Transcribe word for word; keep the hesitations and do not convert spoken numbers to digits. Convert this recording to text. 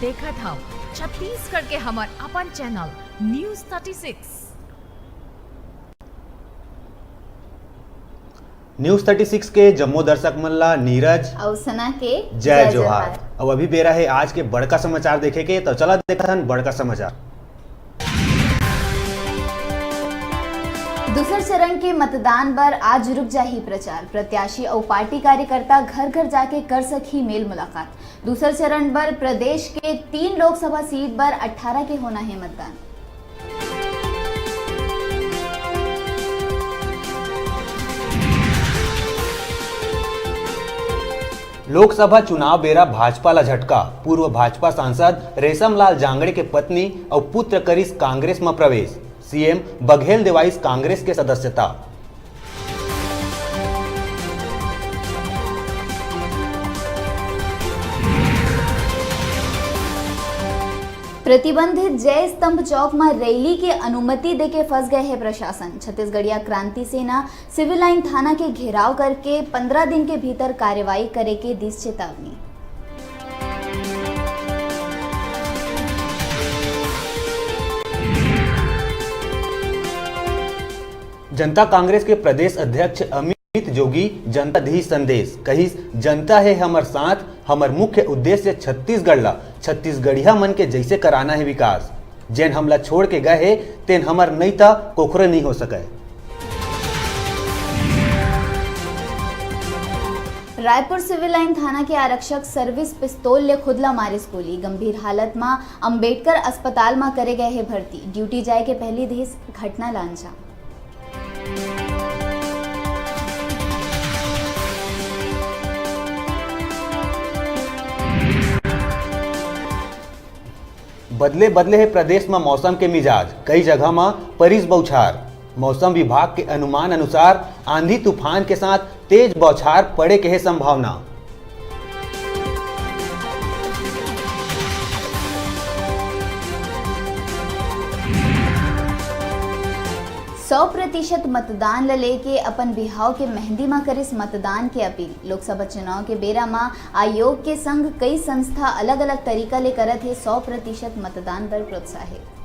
देखत हव छत्तीसगढ़ के हमर अपन channel news thirty six. News thirty six के जम्मो दर्शक मन ला नीरज अउ सना के जय जय जोहार। जोहार। अउ अभी बेरा हे आज के बड़का समाचार देखे के, तो चला देखत हन बड़का समाचार। दूसर चरण के मतदान बर आज रुक जाही प्रचार। प्रत्याशी अउ पार्टी कार्यकर्ता घर-घर जाके कर सकही मेल मुलाकात। दूसर चरण बर प्रदेश के तीन लोकसभा सीट बर अट्ठारह के होना हे मतदान। लोकसभा चुनाव बेरा भाजपा ला झटका। पूर्व भाजपा सांसद रेशमलाल जांगड़े के पत्नी अउ पुत्र करिस कांग्रेस म प्रवेश। सीएम बघेल देवाइस कांग्रेस के सदस्यता। प्रतिबंधित जय स्तंभ चौक म रैली के अनुमति देके फंस गए हे प्रशासन। छत्तीसगढ़िया क्रांति सेना सिविल लाइन थाना के घेराव करके पन्द्रह दिन के भीतर कार्रवाई करे के दिस चेतावनी। जनता कांग्रेस के प्रदेश अध्यक्ष अमित जोगी जनता दिही संदेश, कहिस, "जनता हे हमर साथ, हमर मुख्य उद्देश्य छत्तीसगढ़ ला छत्तीसगढ़िया मन के जैसे कराना हे विकास। जेन हमला छोड़ के गए हे, तेन हमर नई त कोखरो नई हो सकय।" रायपुर सिविल लाइन थाना के आरक्षक सर्विस पिस्तौल ले खुद ला मारिस गोली। गंभीर हालत म अंबेडकर अस्पताल म करे गए हे भर्ती। ड्यूटी जाए के पहली दिस घटना ला अंजाम। बदले बदले हे प्रदेश म मौसम के मिजाज, कई जगह म परिस बौछार। मौसम विभाग के अनुमान अनुसार आंधी तूफान के साथ तेज बौछार पड़े के हे संभावना। सौ प्रतिशत मतदान ल लेके अपन बिहाव के मेहंदी म करिस मतदान के अपील। लोकसभा चुनाव के बेरा म आयोग के संग कई संस्था अलग-अलग तरीका ले करत हे सौ प्रतिशत मतदान बर प्रोत्साहित।